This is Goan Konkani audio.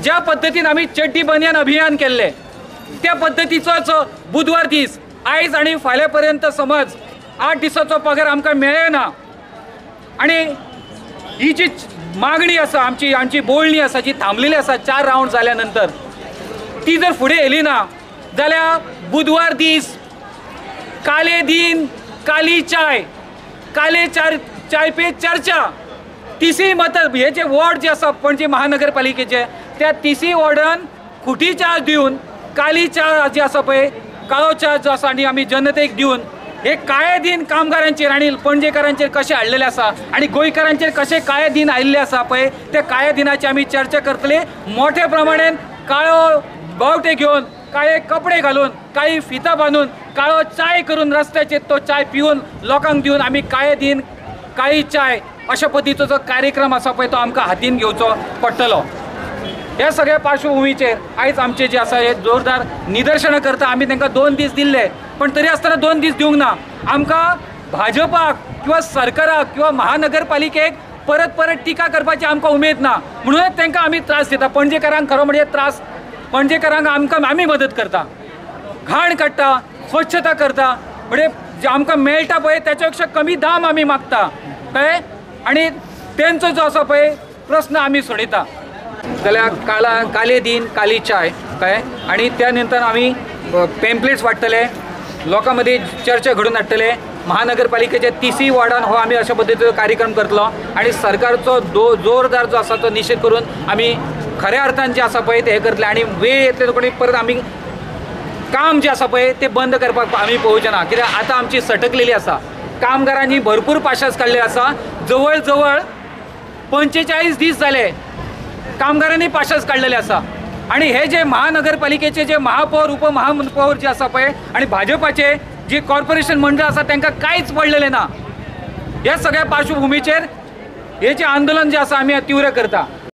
ज्या पद्दतीन आमी चड्डी बनियान अभियान केल्लें त्या पद्दतीचोच बुधवार दीस आयज आनी फाल्यां पर्यंत समज 8 दिसाचो पगार आमकां मेळना आनी ही जी मागणी आसा आमची आमची बोलणी आसा जी थांबलेली आसा 4 रावंड जाल्या नंतर ती जर फुडें येयली ना जाल्यार बुधवार दीस काले दिन काली चाय काले चाय पे चर्चा तिसरी मत हे जे वॉर्ड जे आसा पणजे महानगरपालिकेचे त्या तिसरी वॉर्डान खुटी चार्ज दिवन काली च्या जी आसा पळय काळो च्या जो आसा आनी आमी जनतेक दिवन हे काळे दिन कामगारांचेर आनी पणजेकारांचेर कशें हाडलेले आसा आनी गोंयकारांचेर कशें काळे दिन आयिल्ले आसा पळय त्या काळे दिनाची आमी चर्चा करतले। मोठ्या प्रमाणान काळो बावटे घेवन काळे कपडे घालून काळी फिता बांदून काळो चाय करून रस्त्याचेर तो चाय पिवन लोकांक दिवन आमी काळे दिन काळी चाय अशा पद्दतीचो जो कार्यक्रम आसा पळय तो आमकां हातीन घेवचो पडटलो। ह्या सगळ्या पार्श्वभुमीचेर आयज आमचे जे आसा हे जोरदार निदर्शनां करता। आमी तांकां 2 दीस दिल्ले पण तरी आसतना 2 दीस दिवंक ना। आमकां भाजपाक किंवा सरकाराक किंवा महानगरपालिकेक परत परत टिका करपाची आमकां उमेद ना, म्हणूनच तांकां आमी त्रास दिता। पणजेकारांक खरो म्हणजे त्रास, पणजेकारांक आमकां आमी मदत करता, घाण काडटा, स्वच्छता करता, म्हणजे जे आमकां मेळटा पळय त्याच्या पेक्षा कमी दाम आमी मागता कळ्ळें आनी तेंचो जो आसा पळय प्रस्न आमी सोडयता। जाल्यार काला काले दिन काली चाय कळ्ळें आनी त्या नंतर आमी पेम्पलेट्स वांट्टले, लोकां मदीं चर्चा घडोवन हाडटले। महानगरपालिकेच्या 30 वॉर्डान हो आमी अशा पद्दतीचो कार्यक्रम करतलो आनी सरकारचो जोरदार जो आसा तो निशेध करून आमी खऱ्या अर्थान जे आसा पळय ते हें करतले आनी वेळ येतले कोणी परत आमी काम जे आसा पळय ते बंद करपाक आमी पळोवचे ना, कित्याक आतां आमची सटकलेली आसा। कामगारांनी भरपूर पाशास काडले आसा, जवळ जवळ 45 दीस जाले कामगारांनी पाशास काडलेले आसा आनी हे जे महानगरपालिकेचे जे महापौर उपमहापौर जे आसा पळय आनी भाजपाचे जे कॉर्पोरेशन मंडळ आसा तांकां कांयच पडलेलें ना। ह्या सगळ्या पार्श्वभुमीचेर हे जे आंदोलन जे आसा आमी तीव्र करता।